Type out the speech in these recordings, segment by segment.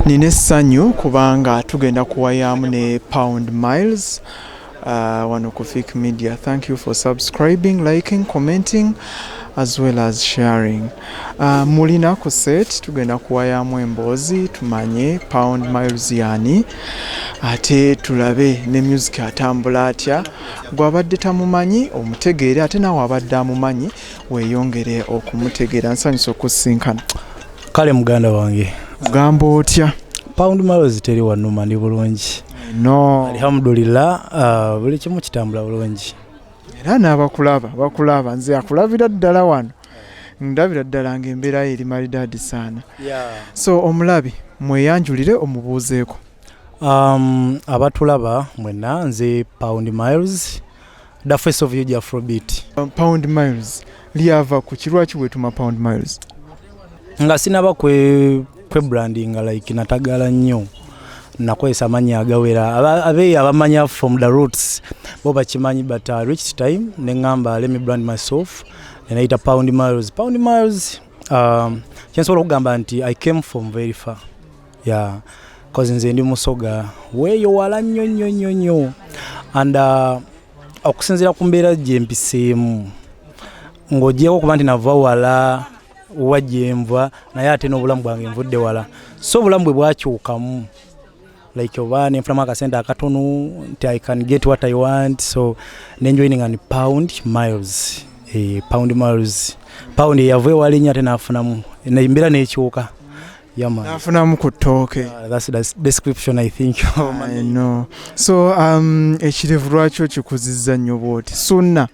Nina essanyu kubanga tugenda kuwayaamu ne Pound Miles wano ku Fik Media. Thank you for subscribing, liking, commenting as well as sharing. Mulina ku set tugenda kuwayaamu emboozi tumanye Pound Miles yani, ate tulabe ne music atambula atya. Gwabadde tamumanyi omutegeere, ate naawe abadde amumanyi weeyongere okumutegeera. Nsanyusa okusinkana. Kale muganda wange. Gamba otya? Pound Miles, teri wanuma, ndi bulungi. No. Alhamdulillah, buli kimu kitambula bulungi. Era n'abakulaba bakulaba, nze akulabira ddala wano, ndabira ddala ng'embeera yo eri malidaadi saana. So omulabi mweyanjulire, omubuuzeeko. Abatulaba mwenna, nze Pound Miles, the face of UG Afrobeat. Pound Miles lyava ku kirwaki? Weetuma Pound Miles? Nga sinaba kwe brandinga, like natagala nnyo, nakozesa amannya agawera. Abeeyo abamanya from the roots bo bakimanyi, but reached time neŋŋamba, "Let me brand myself," nenayita Pound Miles. Pound Miles, kyensobola okugamba nti I came from very far, yeah, 'cause nze ndi Musoga weeyo wala nnyo nnyo nnyo nnyo, and okusinziira ku mbeera gye mpiseemu, ng'ogyeko okuba nti nava wala wa gyenva, naye ate n'obulamu bwange nvudde wala. So obulamu bwe bwakyukamu, like oba nenfunamu akasente akatono nti I can get what I want, so nenjoininga ni Pound Miles. Pound Miles, pound eyava ewala ennyo, ate nafunamu embeera nekyuka. Yeah, man. Nafunamu ku ttooke. That's the description, I think. I know. So ekirevu lwaki okikuzizza nnyo bwoti sunna?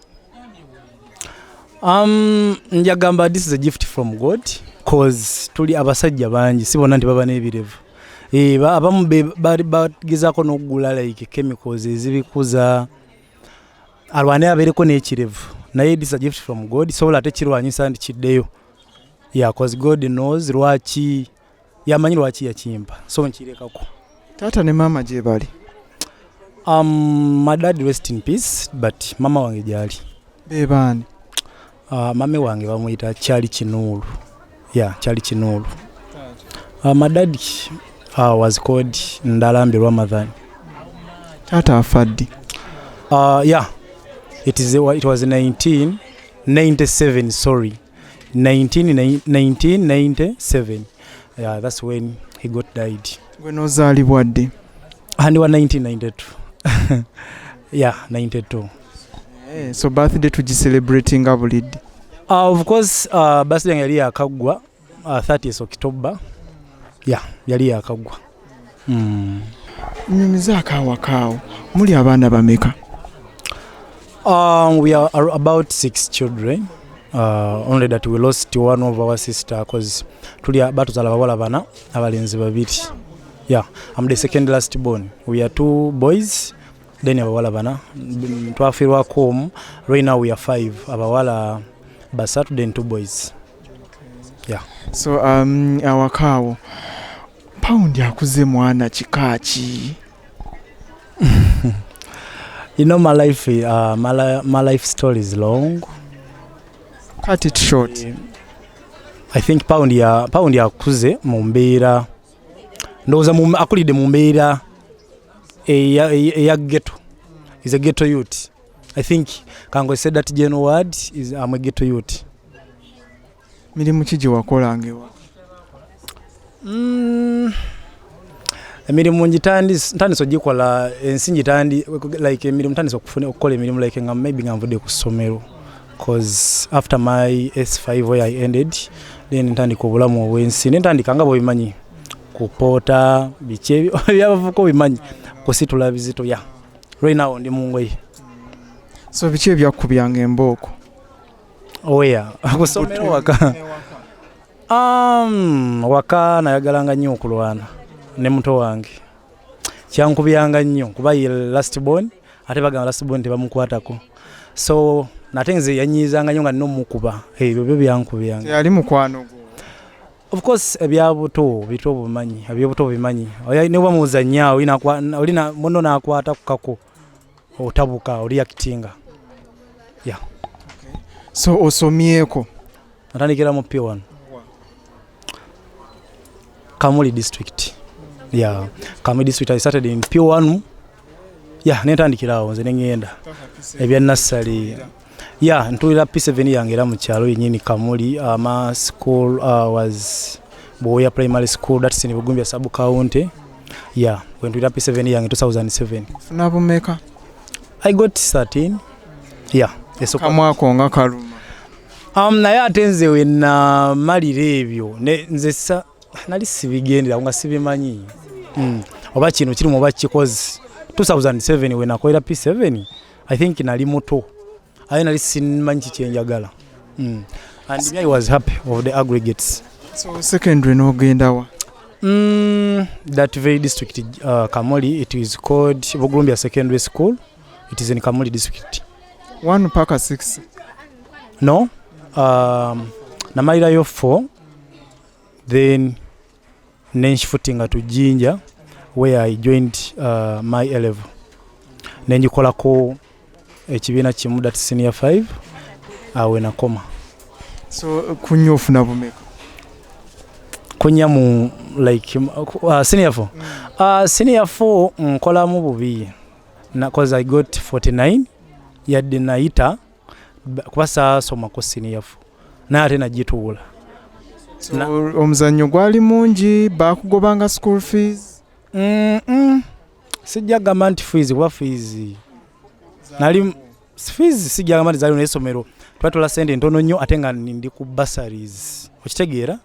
Njagamba this is a gift from God, 'cause tuli abasajja bangi, si bonna nti baba n'ebirevu. Abamu bali bagezaako n'okugula like chemicals ezibikuza alwane abeereko n'ekirevu, naye this is a gift from God. Sobola ate kirwanyisa nti kiddeyo, yeah, 'cause God knows lwaki, yamanyi lwaki yakimpa, so nkirekako. Taata ne maama gye bali? My dad rest in peace, but mama wange gyali. Be baani? Mame wange bamuyita Kyali Kinuulu, yeah, Kyali Kinuulu. My dad was called Ndalambi Ramadhan. Taata afa ddi? Yeah, it was 1997, sorry, 19, 1997, yeah, that's when he got died. Gwe n'ozaalibwa ddi? And wa 1992, yeah, 92. So birthday tugicelebratinga buli ddi? Of course, birthday yange yali yakaggwa, 30th October, yeah, yali yakaggwa. Nyumizaako awakaawo, muli abaana bameka? We are about six children. Only that we lost one of our sister, 'cause tuli batuzala abawala bana, abalenzi babiri. Yeah, I'm the second last born. We are two boys, then abawala bana. Twafiirwako omu. Right now we are five. Abawala basatu, then two boys. So awakaawo Paundi akuze mwana kika ki? You know my life story is long. Cut it short. I think Pound yakuze mu mbeera, ndowooza akulidde mu mbeera eya ghetto. Is a ghetto youth. I think kango said that general word is, I'm a ghetto youth. Mirimu ki gye wakolanga ewa? Emirimu ntandise ogikola ensi ngitandi, like emirimu ntandise okukola emirimu like nga maybe nga nvudde ku ssomero, 'cause after my S5 where I ended, then ntandika obulamu obw'ensi, nentandika nga bwebimanyi kupoota biki ebyabavubuka obimanyi, kusitula bizito. Yeah, right now ndi mu ngoye. So biki ebyakubyanga embooko? Oya ku ssomero, waka? Waka nayagalanga nnyo okulwana ne muto wange, kyankubyanga nnyo kuba ye last born, ate bagamba last born tebamukwatako, so nate nze yanyiizanga nnyo nga nina omukuba. Ebyo byo byankubyanga. Teyali mukwano gwo? Of course, ebyabuto bito obumanyi, ebyobuto obimanyi. Oya, ne bamuzannya olina muno nakwata ku kako otabuka oreactinga. So osomyeko? Natandikira mu P1, Kamuli District. Yeah, Kamuli district. I started in P1. Yeah, nentandikira awo nze nengenda ebya nursery. Yeah, ntulira P7 yange era mu kyalo yennyini Kamuli. My school was Buwooya Primary School, that's in Bugumbya sub county. Yeah, wentulira P7 yange 2007. Funa bumeka? I got 13. Yeah, esooka. Kamwako nga kaluma. Naye ate nze wenamalira ebyo nze nali sibigendera nga sibimanyi. Oba kino kirimu oba kikozi. 2007 wenakolera P7, I think nali muto, aye nali simanyi kikyenjagala. And me, I was happy of the aggregates. So secondary n'ogendawa? That very district, Kamuli. It is called Bugulumbya Secondary School. It is in Kamuli district. 1 paka 6? No, namalirayo 4, then nenshiftinga to Jinja, where I joined my A level, nengikolako ekibiina kimu, that senior 5, awe nakoma. So kunya ofuna bumeka? Kunya mu like senior 4. Senior 4 nkolamu bubi na, cause I got 49, yadde nayita kuba saasomako senior 4, naye ate nagituula. So omuzannyo gwali mungi, bakugobanga school fees? Sijja gamba nti fees, kuba fees nali fees sijja gamba nti zaali, n'essomero twatola sente ntono nnyo, ate nga ndi ku bursaries, okitegeera?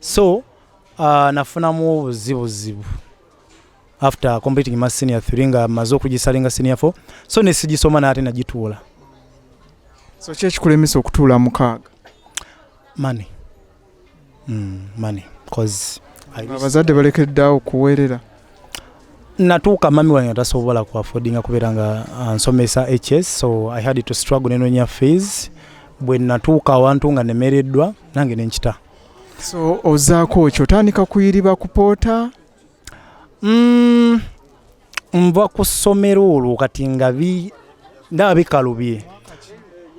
So nafunamu obuzibuzibu after completing my senior 3, nga maze okugisalinga senior 4, so nesigisoma, naye ate nagituula. So ki ekikulemesa okutuula 6? Money, money, cause Abazadde balekeddeawo okuweerera? Natuuka mami wange tasobola ku affordinga kubeera nga nsomesa HS, so I had to struggle nenonya fees. Bwe natuuka awantu nga nemereddwa, nange nenkita. So ozaako ki? Otandika kuyiriba kupoota? Nva ku ssomero olwo kati nga ndaba bikalubye.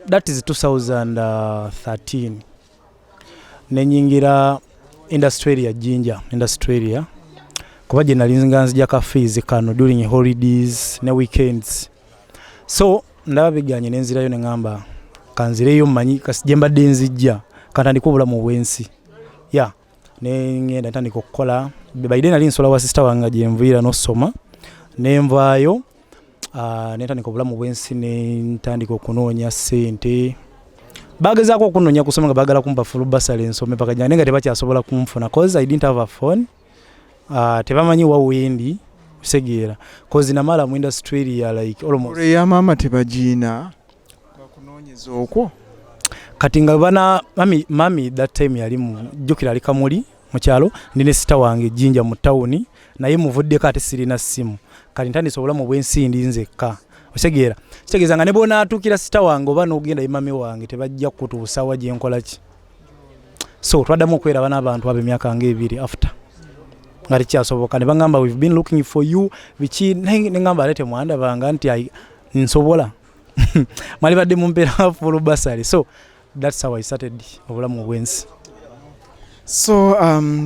That is 2013, nenyingira industry area, Jinja industry area, kuba gye nali nga nzijako fees kano during holidays ne weekends. So ndaba biganye, nenzirayo, neŋŋamba kanzireyo, mmanyi kasi gye mbadde nzijja, kantandika obulamu obw'ensi ya. Nengenda ntandika okukola. By then nali nsola wa sister wange gye nviira n'osoma, nenvaayo, nentandika obulamu bw'ensi, nentandika okunoonya ssente. Bagezaako okunoonya kusoma nga baagala kumpa full bursary nsome paka naye nga tebakyasobola kunfuna, cause I didn't have a phone. Tebamanyi wa wendi, kusegeera, cause namala mu industry area like almost. Olwo eya maama tebagiina bakunoonyeza okwo? Kati nga bana mami that time yali mu jjukira ali Kamuli mu kyalo, ndi ne sister wange Jinja mu tawuni, naye muvuddeko ate sirina ssimu. Kati ntandise obulamu bw'ensi ndi nzekka, otegeera? Kitegeeza nga ne bw'onaatuukira sister wange oba n'ogenda ye mami wange, tebajja kutuusa wa gye nkola ki. So twaddamu okweraba n'abantu abo emyaka nga 2 after, nga tekyasoboka, ne baŋŋamba, "We've been looking for you," biki. Naye ne ŋŋamba, ate temwandabanga nti nsobola, mwali badde mumpeera full bursary. So that's how I started obulamu obw'ensi. So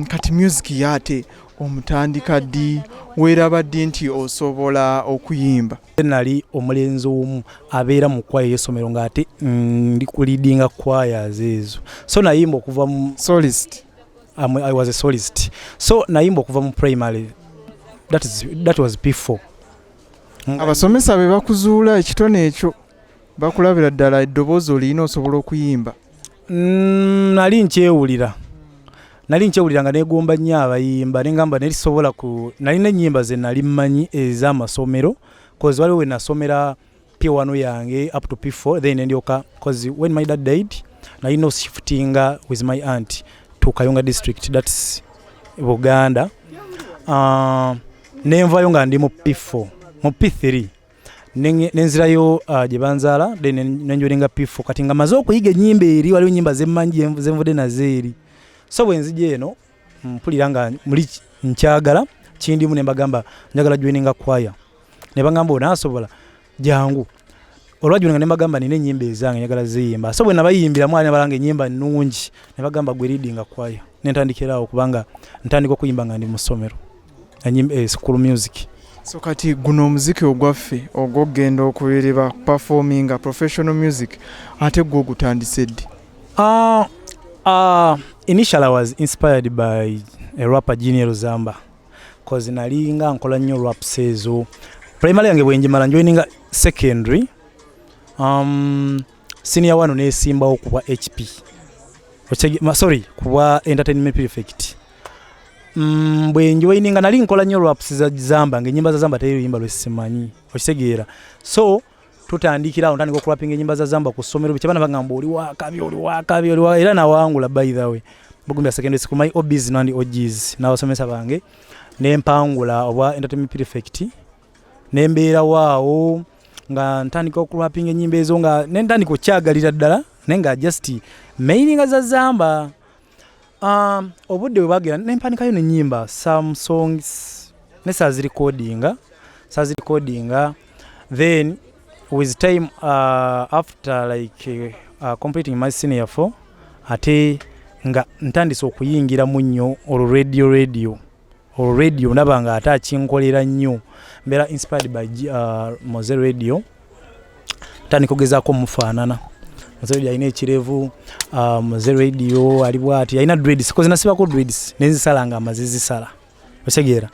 kati music yaate omutandika ddi? Weeraba ddi nti osobola okuyimba? Nali omulenzi omu abeera mu kwaya ey'essomero, ng'ate ndi kuleadinga choirs ezo. So nayimba okuva mu Solist? I was a solist. So nayimba okuva mu primary, that was P4. Abasomesa be bakuzuula ekitone ekyo, bakulabira ddala eddoboozi oliyina, osobola okuyimba? Nali nkyewulira nga negomba nnyo abayimba, nengamba nerisobola ku nalina ennyimba ze nali mmanyi ez'amasomero, cause waliwo we nasomera P1 yange up to P4, then nendyoka, cause when my dad died nalina oshiftinga with my aunt to Kayunga district, that's Buganda. Nenvayo nga ndi mu P4, mu P3, nenzirayo gye banzaala, then nenjoininga P4. Kati nga maze okuyiga ennyimba eri, waliwo ennyimba zemmanyi zenvudde nazo eri. So bwe nzija eno mpulira nga muli nkyagala kindimu, ne mbagamba njagala joininga kwaya, ne bagamba onaasobola, jangu. Olwajoininga ne mbagamba nina ennyimba ezange njagala ziyimba. So bwe nabayimbiramu ali nabalanga ennyimba nnungi, ne bagamba gwe leadinga kwaya, ne ntandikirawo, kubanga ntandika okuyimba nga ndi mu ssomero. School music. So kati guno omuziki ogwaffe ogw'okugenda okubiriba performinga professional music, ate gwe ogutandise ddi? Initially I was inspired by a rapper, Junior Zamba, cause nali nga nkola nnyo raps ezo. Primary yange bwenjimala, njoininga secondary, senior one nesimbawo kubwa HP. Sorry, kubwa entertainment prefect. Bwe njoininga nali nkola nnyo raps za Zamba, ng'ennyimba za Zamba teri luyimba lwe simanyi, okitegeera? So tutandikira awo, ntandika okurapinga ennyimba za Zamba ku ssomero, biki, abaana bagamba oli wakabi, oli wakabi, oli wa, era nawangula. By the way, Bugumbya Secondary School, my OBs nandi OGs n'abasomesa bange, nempangula obwa entertainment prefect, nembeerawo awo nga ntandika okurapinga ennyimba ezo, nga nentandika okyagalira ddala, naye nga just mainly nga za Zamba. Obudde bwe bwagenda nempandikayo nenyimba some songs ne sazirecordinga. Then with time, after like completing my senior four, ate nga ntandise okuyingiramu nnyo olwo radio, olwo radio ndaba nga ate akinkolera nnyo, mbeera inspired by Mowzey Radio, ntandika ogezaako mufaanana. Mowzey Radio alina ekirevu, Mowzey Radio ali bwati, alina dreads, cause nasibako dreads nenzisala nga amaze zisala, otegeera?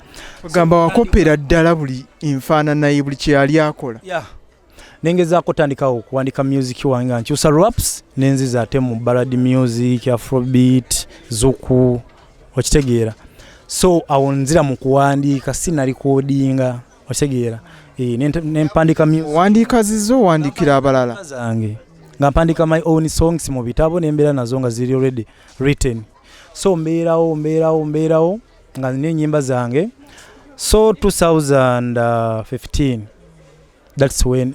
Ogamba wakopera ddala buli enfaanana ye, buli kyeyali akola? Yeah. Nengezaako tandikawo okuwandika music wange nga nkyusa raps nenziza ate mu ballad music, afrobeat, zuku, okitegeera? So awo nzira mu kuwandiika, sinarecordinga, okitegeera? Nempandika Owandiika zizo, owandiikira abalala? Zange, nga mpandika my own songs mu bitabo, nembeera nazo nga ziri already written. So mbeerawo, mbeerawo, mbeerawo nga nina ennyimba zange. So 2015, that's when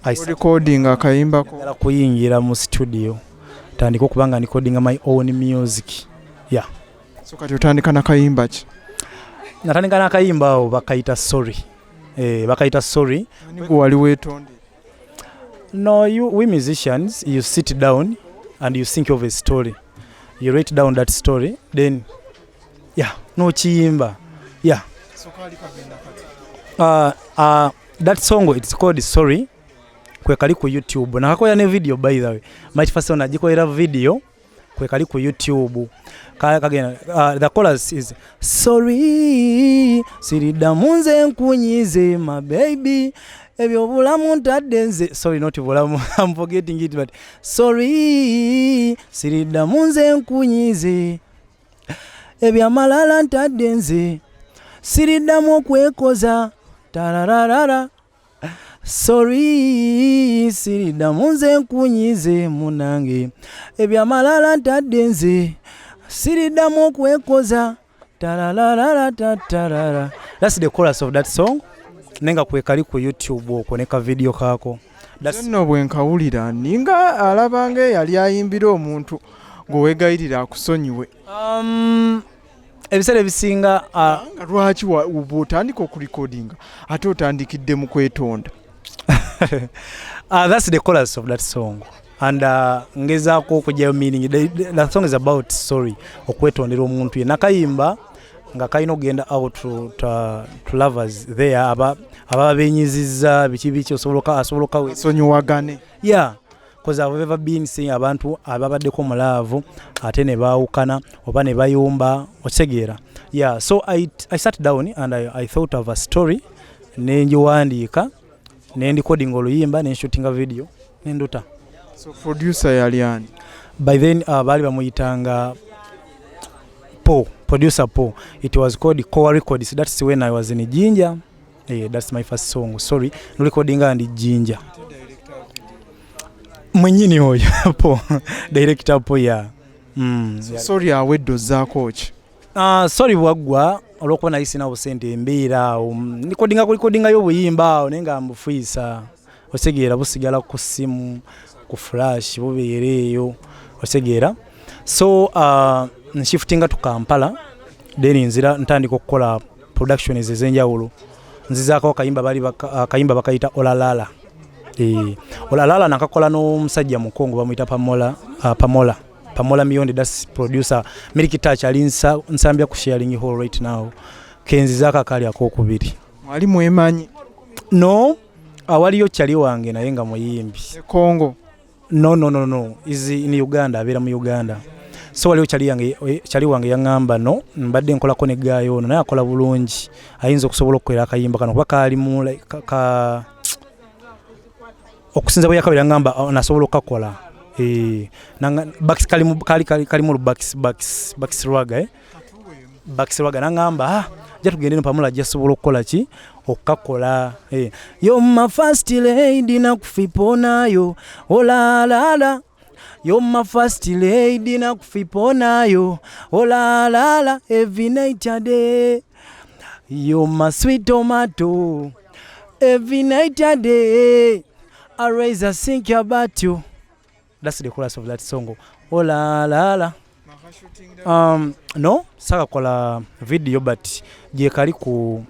I Recording akayimbako? Njagala kuyingira mu studio, tandika okuba nga recordinga my own music, yeah. So kati otandika nakayimba ki? Natandika n'akayimba awo bakayita Sorry, bakayita Sorry. Ani gwe wali weetondera? No, we musicians, you sit down and you think of a story, you write down that story, then yeah, nokiyimba, yeah. So kaali kagenda kati? That song, it's called Sorry, kwe kali ku YouTube. Nakakola ne video, by the way, my first one nagikolera video, kwe kali ku YouTube. Kagenda, the chorus is sorry, siriddamu nze nkunyize my baby, ebyo bulamu ntadde nze, sorry, not bulamu, I'm forgetting it, but sorry, siriddamu nze nkunyize, ebyamalala ntadde nze, siriddamu okwekoza tarararara, sorry, siriddamu nze nkunyize munange, ebyamalala ntadde nze, siriddamu okwekoza tarararara tatarara. That's the chorus of that song, naye nga kwekali ku YouTube okwo ne ka video kaako. Nno bwe nkawulira ninga alabanga eyali ayimbira omuntu ng'owegayirira akusonyiwe. Ebiseera ebisinga Nga lwaki bw'otandika okurecordinga ate otandikidde mu kwetonda? That's the chorus of that song and ngezaako okugyayo meaning. The song is about sorry, okwetondera omuntu ye. Nakayimba nga kalina okugenda out to lovers there ababa benyizizza biki biki, asobola okawe Asonyiwagane. Yeah, because I've ever been seeing abantu ababaddeko mu love ate ne baawukana oba ne bayumba, okitegeera? Yeah, so I sat down and I thought of a story, nengiwandiika, nenrecordinga oluyimba, nenshootinga video, nenduta. So producer yali ani? By then baali bamuyitanga Paul, producer Paul. It was called Core Records. That's when I was in Jinja. Yeah, that's my first song, Sorry. Norecordinga ndi Jinja mwenyini oyo Paul, director Paul, yeah. So Sorry awedde ozzaako ki? Sorry bwaggwa, olwokuba nali sina busente, embeera awo, recordinga kurecordingayo obuyimba awo naye nga mbufuisa, otegeera? Busigala ku ssimu, ku flash, bubeera eyo, otegeera? So nshiftinga to Kampala, then nzira ntandika okukola productions ez'enjawulo. Nzizaako akayimba, bali akayimba bakayita Olalala. Olalala nakakola n'omusajja mukongo bamuyita Pamola. Pamola Mionde, that's producer Miliki Touch, ali Nsambya ku Sharing Hall right now. Kenzizaako akaali akokubiri. Mwali mwemanyi? No, awaliyo kyali wange naye nga muyimbi. E Congo? No, no, no, no, is in Uganda, abeera mu Uganda. So waliwo kyali yange, kyali wange yaŋŋamba, no, mbadde nkolako ne guy ono, naye akola bulungi, ayinza okusobola okukolera akayimba kano, kuba kaalimu like, ka okusinza bwe yakabira, yaŋŋamba, "Oh, nasobola okukakola." Eh, kalimu kalimu Bax Bax Bax Rwaga, eh? Bax Rwaga naŋŋamba, ah, ja tugende no Pamula ajja sobola okukola ki, okukakola, eh. Yo my first lady, nakufiponayo olalala. Yo my first lady, nakufiponayo olalala. Every night a day, you my sweet tomato. Every night a day, I raise a think about you. That's the chorus of that song, olalala. No, sakakola video, but gyekali ku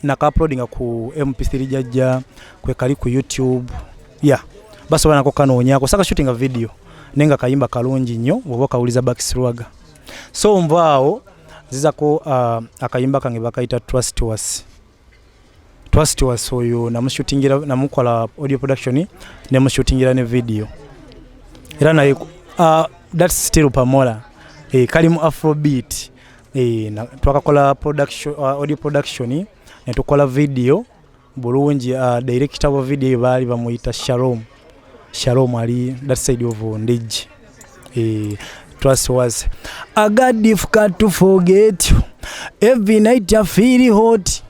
naka uploadinga ku MP3 jajja, kwekali ku YouTube. Yeah, basobola nako kanoonyako. Saka shootinga video, naye nga kayimba kalungi nnyo bw'oba okawuliza Bax Rwaga. So nvaawo nzizako akayimba kange bakayita Trust Was. Trust Was oyo namushootingira, namukola audio production, nemushootingira ne video era naye, that's still Pamola, eh, kali mu afrobeat. Eh, twakakola production, audio production, netukola video bulungi. Director wa video eyo baali bamuyita Shalom. Shalom ali that side of Ndejje. Eh, Trust Was. I got difficult to forget you. Every night I feel hot,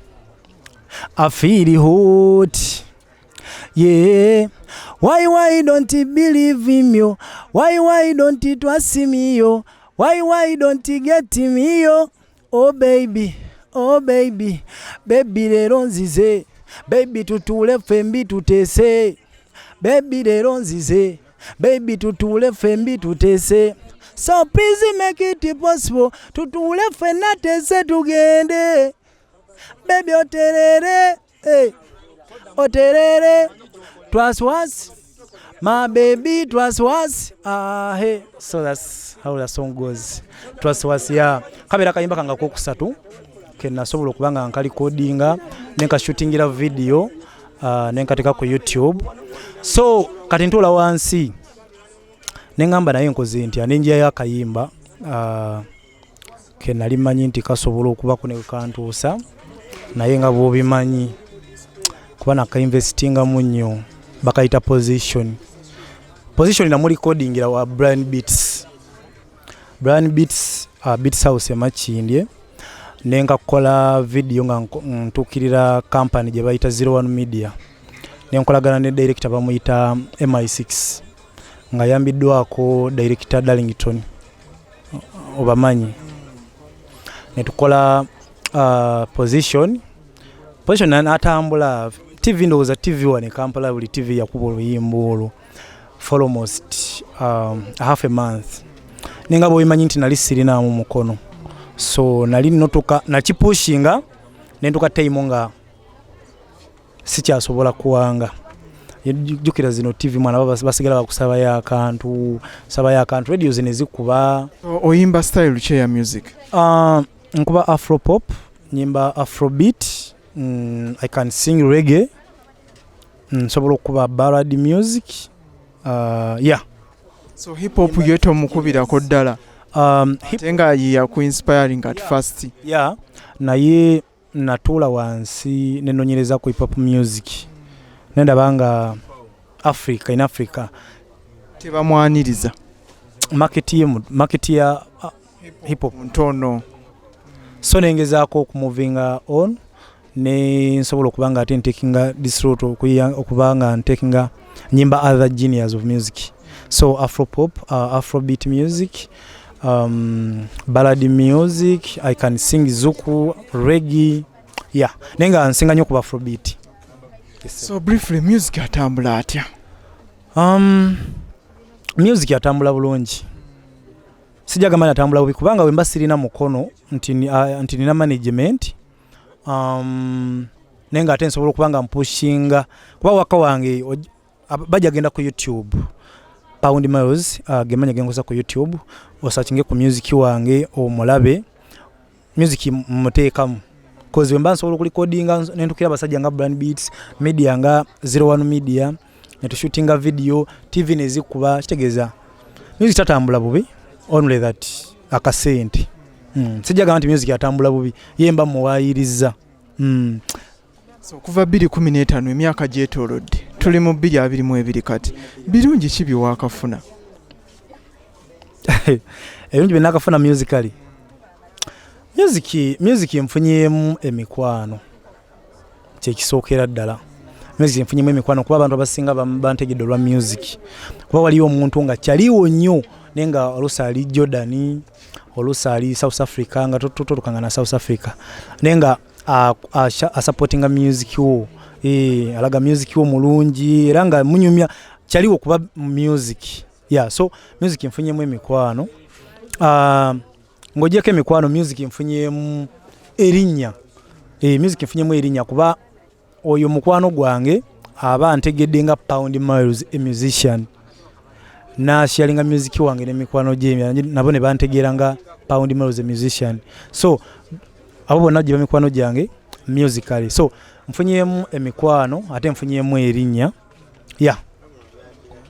I feel hot, yeah. Why don't you believe in me? Why don't you trust me, yo? Why don't you get me, yo? Oh baby, oh baby, baby, leero nzize, baby, tutuule ffembi tuteese. Baby, leero nzize, baby, tutuule ffembi tuteese. So please make it possible, tutuule ffenna teese, tugende, baby, oterere, hey, oterere. Trust was my baby, trust was, ah, hey. So that's how the song goes, Trust Was, yeah. Kabeera kayimba kange akokusatu kenasobola okuba nga nkalikodinga, nenkashootingira video, nenkateeka ku YouTube. So kati ntuula wansi neŋŋamba, naye nkoze ntya? Nenjiyayo akayimba ke nali mmanyi nti kasobola okubako ne kantuusa, naye nga bw'obimanyi kuba nakainvestingamu nnyo, bakayita Position. Position namulikodingira wa Brian Beats, Brian Beats, Beats House emakindye, nenkakola video nga ntuukirira company gye bayita 01 Media, nenkolagana ne director bamuyita Mi6, nga yambiddwako director Darlington, obamanyi. Netukola Position. Position natambula TV, ndowooza TV wano e Kampala buli TV yakuba oluyimba olwo for almost half a month. Nenga bwebimanyi nti nali sirinaamu mukono, so nali notuka nakipushinga, nentuka time nga sikyasobola kuwanga. Jjukira zino TV mwana basigala bakusabayo akantu, sabayo akantu, radio zino ezikuba. Oyimba style ki eya music? Nkuba afropop, nyimba afrobeat, I can sing reggae, nsobola okukuba ballad music, yeah. So hip hop ye tomukubirako ddala? Ate nga ye yakuinspiring at first? Yeah, naye natuula wansi nenonyereza ku hip hop music, nendaba nga Africa, in Africa tebamwaniriza. Market ye, market ya hip hop ntono. So nengezaako okumuvinga on, ne nsobola okuba nga ate ntakinga this route, okuba nga ntakinga nyimba other genres of music. So afropop, afrobeat music, ballad music, I can sing zuku, reggae, yeah, naye nga nsinga nnyo kuba afrobeat. Yes, sir. So briefly, music atambula atya? Music atambula bulungi, sijja gamba nti atambula bubi, kubanga wemba sirina mukono nti, nti nina management, naye nga ate nsobola okuba nga mpushinga, kuba waka wange bajja genda ku YouTube. Pound Miles, gemanya genkozesa ku YouTube, osearchinge ku music wange omulabe. Music muteekamu, cause wemba nsobola okurecordinga nentukira abasajja nga Brand Beats Media, nga 01 Media, netushootinga video, TV nezikuba, kitegeeza music tatambula bubi, only that akasente. Sijja gamba nti music atambula bubi, ye mba muwayiriza. So okuva 2015, emyaka gyetoolodde, tuli mu 2022 kati, birungi ki byewakafuna? Ebirungi byenakafuna musically, music nfunyemu emikwano, kyekisookera ddala. Music nfunyemu emikwano kuba abantu abasinga bantegedde olwa music, kuba waliyo omuntu nga kyaliwo nnyo naye nga oluusi ali Jordan, oluusi ali South Africa, nga totolukanga na South Africa, naye nga asupportinga music wo. Alaga music wo mulungi era nga munyumya, kyaliwo kuba music. Yeah, so music nfunyemu emikwano. Ng'ogyeko emikwano, music nfunyemu erinnya. Music nfunyemu erinnya kuba oyo mukwano gwange aba ntegedde nga Pound Miles a musician, nasharinga music wange n'emikwano gye emirala, nabo ne bantegeera nga Pound Miles a musician. So abo bonna gye bamikwano gyange musically. So nfunyemu emikwano ate nfunyemu erinnya. Yeah,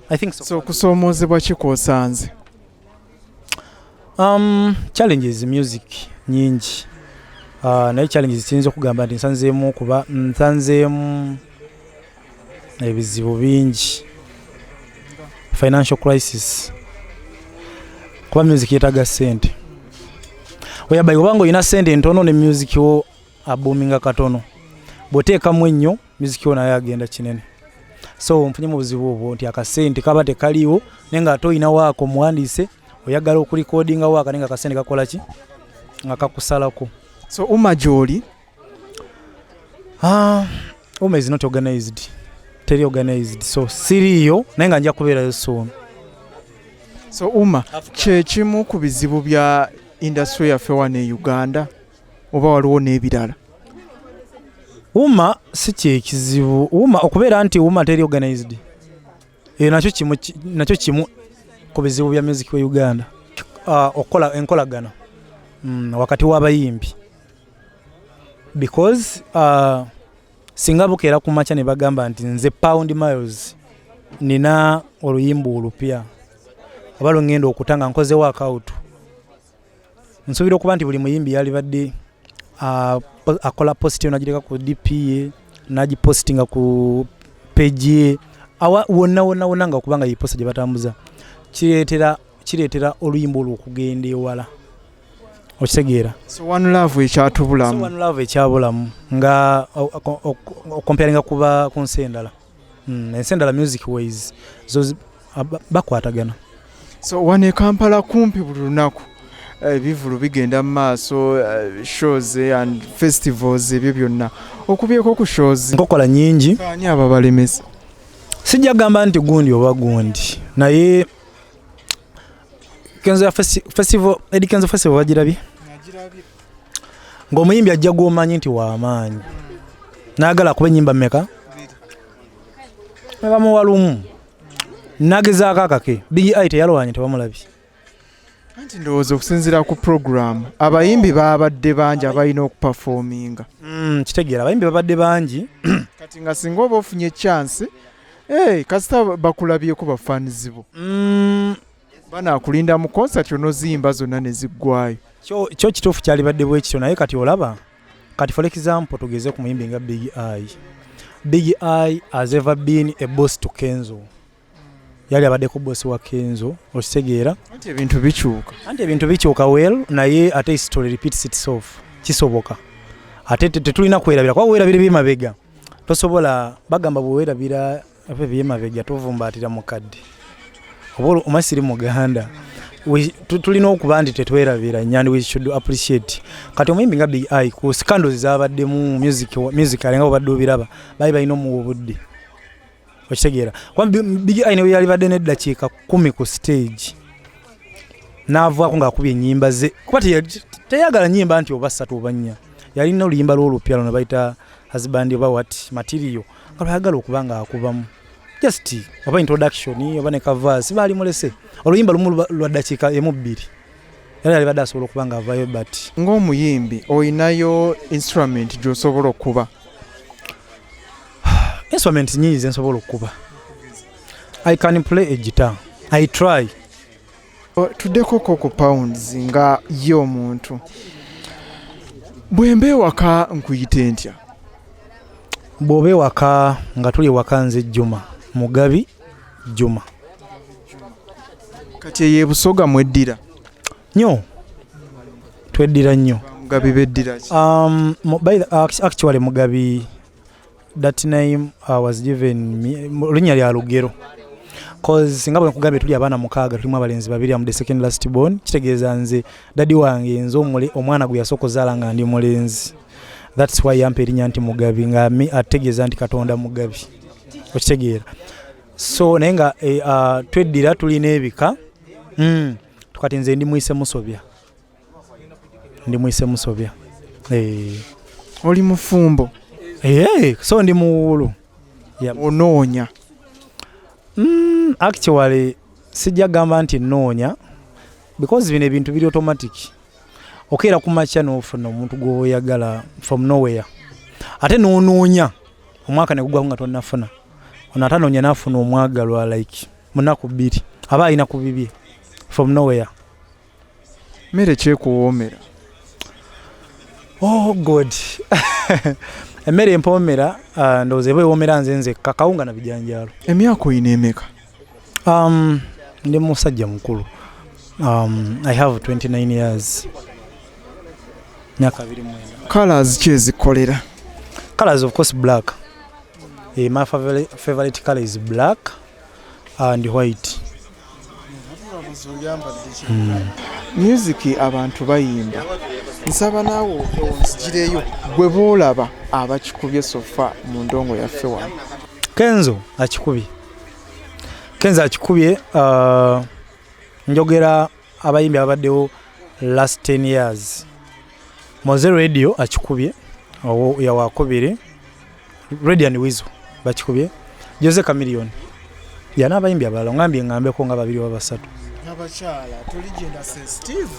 I think so. So okusoomoozebwa ki kwosanze? Challenges music nyingi, naye challenges kiyinza okugamba nti nsanzeemu, kuba nsanzeemu ebizibu bingi, financial crisis, kuba music yeetaaga ssente. Oyabayi obanga olina ssente ntono ne music wo aboominga katono, bw'oteekamu ennyo music wo naye agenda kinene. So nfunyemu obuzibu obwo nti akasente kaba tekaliiwo, naye nga ate olina waako omuwandiise, oyagala okurecordinga waaka, naye nga akasente kakola ki, nga kakusalako. So UMA gy'oli? Ah, UMA is not organized, teri organized, so siriiyo, naye nga nja kubeerayo soon. So UMA kyekimu ku bizibu bya industry yaffe wano e Uganda, oba waliwo n'ebirala? UMA si kyekizibu. UMA okubeera nti UMA teri organized, eyo nakyo kimu ku bizibu bya music we Uganda. Okukola enkolagana wakati w'abayimbi, because singa bukeera ku makya ne bagamba nti nze Pound Miles nina oluyimba olupya oba lwengenda okuta nga nkoze workout, nsuubira okuba nti buli muyimbi yalibadde akola post yo nagireka ku DP ye, nagipostinga ku page ye, awa wonna wonna wonna, nga kubanga yeposta gye batambuza, kireetera oluyimba olwo okugenda ewala, okitegeera? So one love ekyatubulamu. So one love ekyabulamu nga ocomparinga kuba ku nsi endala. Ensi endala music wise zo bakwatagana. So wano e Kampala kumpi buli lunaku ebivulu bigenda mu maaso, shows and festivals, ebyo byonna okubyeko ku shows? Nkokola nyingi. Ani ababalemesa? Sijja gamba nti gundi oba gundi, naye Kenzo ya festival, Eddy Kenzo festival bagirabye ng'omuyimbi ajja gw'omanyi nti w'amaanyi, n'agala kuba ennyimba mmeka, ne bamuwa lumu, nagezaako akake. Big Eye teyalwanye, tebamulabye. Anti ndowooza okusinziira ku program, abayimbi babadde bangi abalina okuperforminga. Kitegeera, abayimbi babadde bangi. Kati nga singa oba ofunye chance, hey, kasita bakulabyeko bafanizi bo, banaakulinda mu concert onoziyimba zonna ne ziggwayo. Kyo kituufu, kyalibadde bwe kityo, naye kati olaba kati for example tugeze ku muyimbi nga Big Eye. Big Eye has ever been a boss to Kenzo, yali abaddeko boss wa Kenzo, okitegeera? Anti ebintu bikyuka. Anti ebintu bikyuka, well, naye ate history repeats itself. Kisoboka, ate tetulina kwerabira, kuba weerabira ebyemabega tosobola, bagamba bwewerabira ebyemabega tovumbaatira mukadde, oba omasiri muganda. Tulina okuba nti tetwerabira nnyo and we should appreciate. Kati omuyimbi nga Big Eye, ku scandals zabaddemu music nga bwobadde obiraba, baali balina omuwa obudde, okitegeera? Kuba Big Eye newe yalibadde n'eddakiika 10 ku stage n'avaako ng'akubye ennyimba ze, kuba teyagala nnyimba nti oba ssatu oba nnya, yalina oluyimba lw'olupya luno bayita Husband oba what material, nga lwayagala okuba ng'akubamu. Just oba introduction oba ne ka verse baali mulese oluyimba lumu lwa ddakiika emu bbiri, era yali badde asobola okuba nga avaayo, but Ng'omuyimbi, oyinayo instrument gy'osobola okuba? Instrument nyingi zensobola okukuba. I can play a guitar, I try. Tuddeko ko ku Pounds nga ye omuntu. Bwe mba ewaka nkuyite ntya? Bw'oba ewaka, nga tuli ewaka, nze Juma Mugabi Juma. Kati eyo ebusoga mweddira? Nnyo, tweddira nnyo. Mugabi beddira ki? Actually Mugabi, that name was given me, linnya lya lugero, cause nga bwe nkugambye tuli abaana mukaaga, tulimu abalenzi babiri, am the second last born. Kitegeeza nze daddy wange nze omwana gwe yasooka ozaala nga ndi mulenzi. That's why yampa erinnya nti Mugabi, nga ategeeza nti Katonda mugabi, okitegeera? So naye nga tweddira, tulina ebika. Kati nze ndi mwise Musobya, ndi mwise Musobya. Oli mufumbo? So ndi muwuulu. Yeah. Onoonya? Actually sijja gamba nti nnoonya, because bino ebintu biri automatic. Okeera ku makya n'ofuna omuntu gw'oyagala from nowhere, ate n'onoonya omwaka ne gugwako nga tonnafuna. Ono ate anoonya n'afuna omwagalwa like munaku 2, aba alina ku bibye from nowhere. Mmere kyekuwoomera? Oh God, emmere empoomera, ndowooza eba ewoomera nze nzekka, kawunga na bijanjaalo. Emyaka oyina emeka? Ndi musajja mukulu. I have 29 years, myaka 29. Colors ki ezikolera? Colors, of course black. My favorite color is black and white. Music abantu bayimba, nsaba naawe onzigireyo gwe boolaba abakikubye so far mu ndongo yaffe wano. Kenzo akikubye, Kenzo akikubye. Njogera abayimbi abaddewo last 10 years. Mowzey Radio akikubye, owo yawakubiri. Radio and Weasel bakikubye, Jose Chameleone ya n'abayimbi abalala ngambye ngambeko nga babiri oba basatu. Abakyala toli gender sensitive?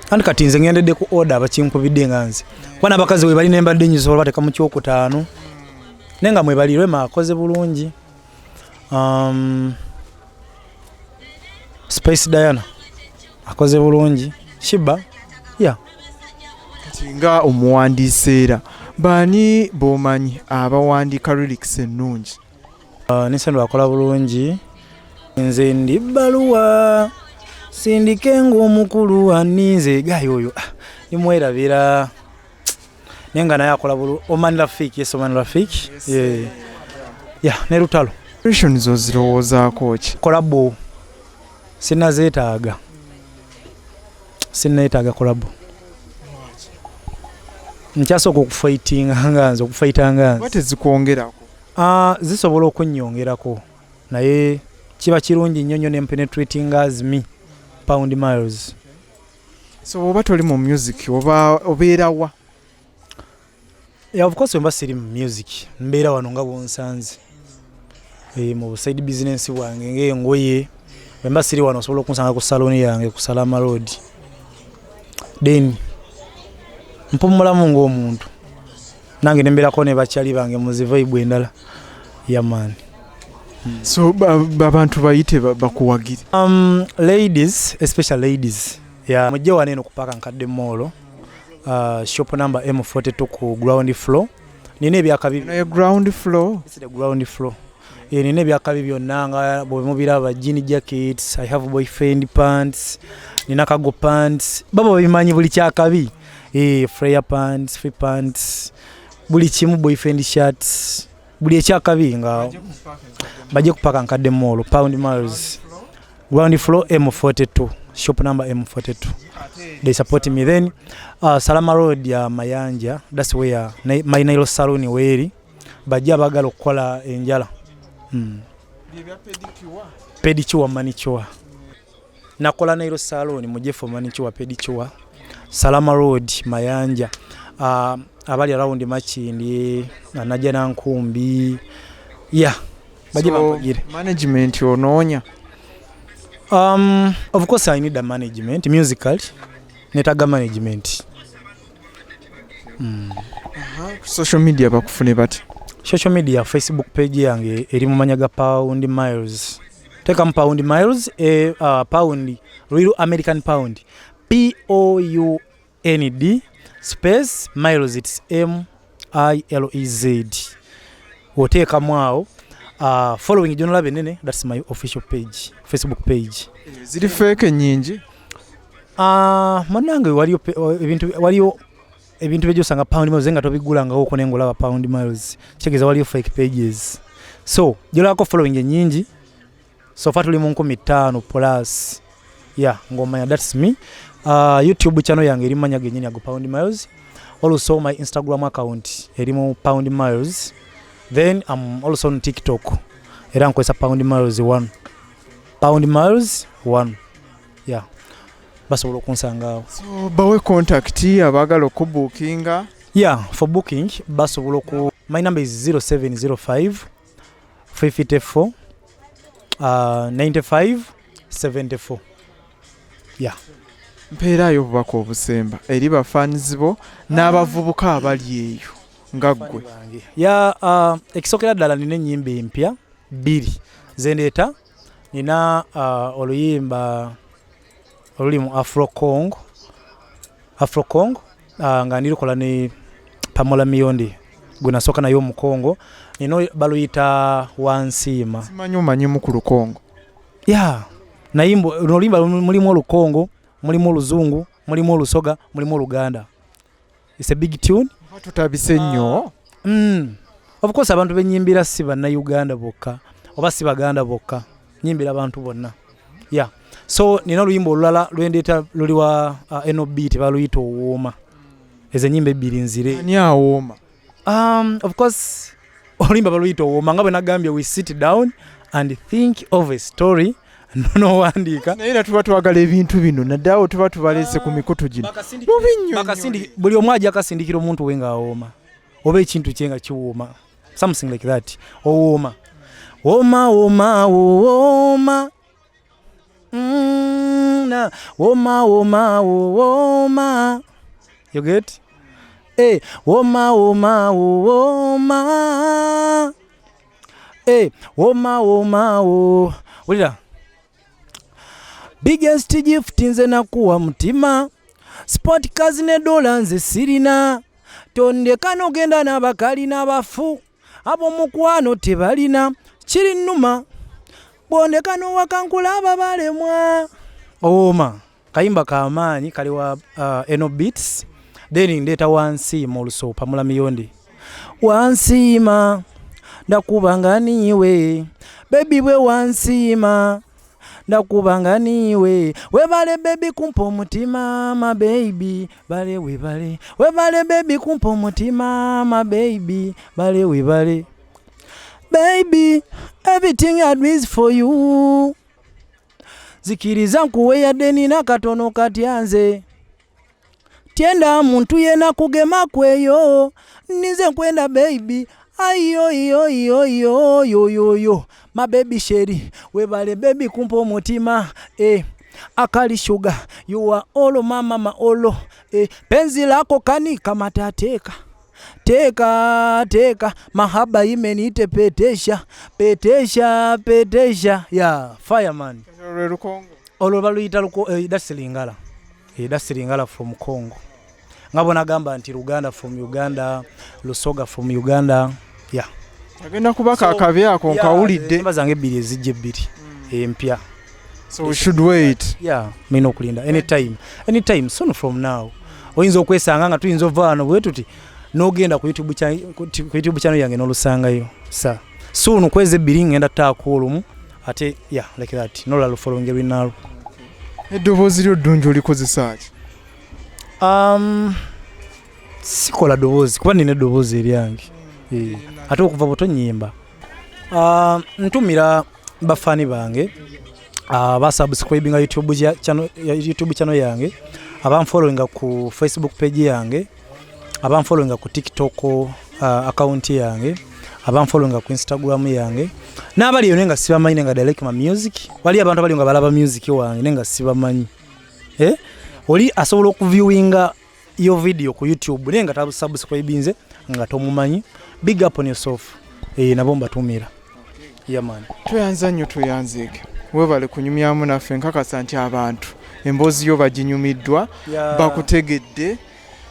Anti kati nze ngendedde ku order abakinkubidde, nga nze kuba n'abakazi we bali nembadde nyisobola bateka mu kyokutaano, naye nga mwebali. Rema akoze bulungi, Spice Diana akoze bulungi, Sheebah, yeah. Kati nga omuwandiisi, era baani b'omanyi abawandiika lyrics ennungi? Nisendo akola bulungi. Nze ndi bbaluwa sindike ng'omukulu aninze gayi oyo, ah, nimwerabira, naye nga naye akola bulu. Oman Rafik, yes, Oman Rafik, yeah, ne Lutalo. Visions ozirowoozaako ki? Collabo sinazeetaaga, sineetaaga collabo. Nkyasooka okufightinga nga nze, okufighta nga nze. Oba tezikwongerako? Ah, zisobola okunnyongerako, naye kiba kirungi nnyo nnyo ne penetrating as me, Pound Miles. So oba toli mu music, oba obeerawa? Yeah, of course wemba siri mu music mbeera wano nga bwonsanze, mu side business bwange ng'engoye. Wemba siri wano osobola okunsanga ku saloni yange ku Salama Road, then mpumulamu ng'omuntu nange nembeerako ne bakyali bange mu zi vibe endala, yeah man. So abantu bayite bakuwagire. Ladies, especially ladies, yeah, mujje wano eno ku Paka Nkadde Mall, shop number M42 ku ground floor. Nina ebyakabi. Naye ground floor? This is the ground floor. Nina ebyakabi byonna nga bwe mubiraba, jean jackets, I have boyfriend pants, nina cargo pants, baba babimanyi buli kyakabi. Flare pants, free pants, buli kimu, boyfriend shirts, buli ekyakabi nga bajje ku Paka Nkadde Mall, Pound Miles, ground floor M42, shop number M42. They support me. Then Salama Road ya Mayanja, that's where my nail salon weeri, bajje abagala okukola enjala. Pedicure, manicure. Nakola nail salon, mujje for manicure, pedicure, Salama Road, Mayanja. Abali around Makindye, Najjanankumbi, yeah, bajje So, bampagire. Management onoonya? Of course I need a management. Musically netaga management. Social media bakufune bati? Social media, Facebook page yange eri mu manya ga Pound Miles. Tekamu Pound Miles, pound, real American pound, P O U N D space Miles, it's M I L E Z. Oteekamu awo, following gyonolaba enene, that's my official page, Facebook page. Ziri fake nyingi. Munange waliyo ebintu, waliyo ebintu byosanga Pound Miles nga tobigulangawo okwo, naye ng'olaba Pound Miles, kitegeeza waliyo fake pages. So gyolabako following enyingi, so far tuli mu 5000 plus, yeah, ng'omanya that's me. YouTube channel yange eri mu manya gennyini ago, Pound Miles. Also my Instagram account eri mu Pound Miles. Then I'm also on TikTok, era nkozesa Pound Miles 1, Pound Miles 1, yeah, basobola okunsanga awo. So bawe contact abaagala okubuukinga. Yeah, for booking basobola oku, my number is 0705 54 95 74. Mpeerayo obubaka obusemba eri bafanizi bo n'abavubuka abali eyo nga ggwe. Ya, ekisookera ddala, nina ennyimba empya bbiri zendeeta. Nina oluyimba oluli mu Afro Congo, Afro Congo, nga ndirukola ne Pamola Miondi gwe nasooka naye omukongo. Nina baluyita Wansiima. Simanyi omanyimu ku Lukongo? Ya, naye luno oluyimba mulimu Olukongo, mulimu Oluzungu, mulimu Olusoga, mulimu Oluganda. It's a big tune. Oba tutabise nnyo. Of course abantu benyimbira si Bannayuganda bokka oba si Baganda bokka, nyimbira abantu bonna, yeah. So nina oluyimba olulala lwendeeta luli wa Enob, tebaluyita Owooma. Ezo enyimba ebbiri nzire. Ani awooma? Of course oluyimba baluyita Owooma, nga bwe nagambye, we sit down and think of a story nowandiika. Naye era tuba twagala ebintu bino, naddaawo tuba tubaleese ku mikutu gino. Mubinnyonnyole. Buli omu ajja akasindikira omuntu we ng'awooma oba ekintu kye nga kiwooma, something like that. Owooma, wooma, wooma, wooma. Na wooma, wooma, wooma, you get? Wooma, wooma, wooma. Wooma, wooma, wo wulira. Biggest gift nze nakuwa mutima, sport cars ne dola nze sirina. Tondeka nogenda n'abakali n'abafu, ab'omukwano tebalina. Kiri nnuma bwondeka n'owaka, nkulaba balemwa. Owooma kayimba kamaanyi, kali wa Eno Beats. Then ndeeta Wansiima oluso, Pamula Miyondi. Wansiima ndakubanga niwe baby, bwe wansiima ndakubanga niwe. Webale baby kumpa omutima, ma baby bale webale. Webale baby kumpa omutima, ma baby bale webale. Baby, everything I do is for you. Zikiriza nkuwe yadde nina katono katya, nze tyenda muntu yena kugema kweyo, nize nkwenda baby. Ayo yo yo yo yo yo yo, ma baby chérie, webale baby kumpa omutima. Akali sugar, you are all mama maolo. Penzi lako kani kama tateka teka teka, mahaba imenitepetesha petesha petesha. Ya fireman. Lwe Lukongo. Olwo baluyita that's Lingala. That's Lingala from Congo, nga bonagamba nti Luganda from Uganda, Lusoga from Uganda, yeah. Agenda kubaka akabi ako nkawulidde. Ennyimba zange ebbiri ezijja ebbiri empya. So we should wait. Yeah, mulina okulinda. Anytime, anytime soon from now oyinza okwesanga nga tuyinza ova wano bwe tuti n'ogenda ku YouTube channel yange n'olusangayo. Sa soon kwezi ebbiri ngenda taako olumu ate, yeah, like that, nolala lufollowing lwinaalwo. Eddoboozi lyo ddungi, olikozesa ki? Sikola ddoboozi kuba nina eddoboozi eryange. Ate okuva buto nyimba. Ntumira bafaani bange basubscribinga YouTube channel, ya YouTube channel yange, abanfollowinga ku Facebook page yange. Abanfollowinga ku TikTok account yange, abanfollowinga ku Instagram yange, n'abali eyo naye nga sibamanyi, naye nga they like my music. Wali abantu abali nga balaba music wange naye nga sibamanyi, eh? Oli asobola okuviewinga yo video ku YouTube naye nga tasubscribinze, nga tomumanyi. Big up on yourself. Eh, nabo mbatumira. Yeah, man. Tweyanza nnyo, tweyanzeeke, webale kunyumyamu naffe. Nkakasa nti abantu emboozi yo baginyumiddwa, bakutegedde.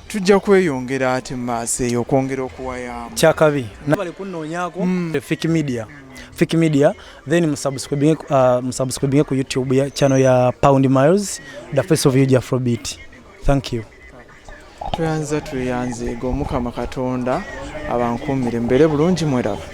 Tujja kweyongera ate mu maaso eyo okwongera okuwayaamu. Kyakabi, bali kunoonyako. Fik Media, Fik Media, then musubscribinge ku YouTube ya channel ya Pound Miles, the face of UG Afrobeat. Thank you. Tweyanza, tweyanzeege. Omukama Katonda abankuumire, mbeere bulungi, mweraba.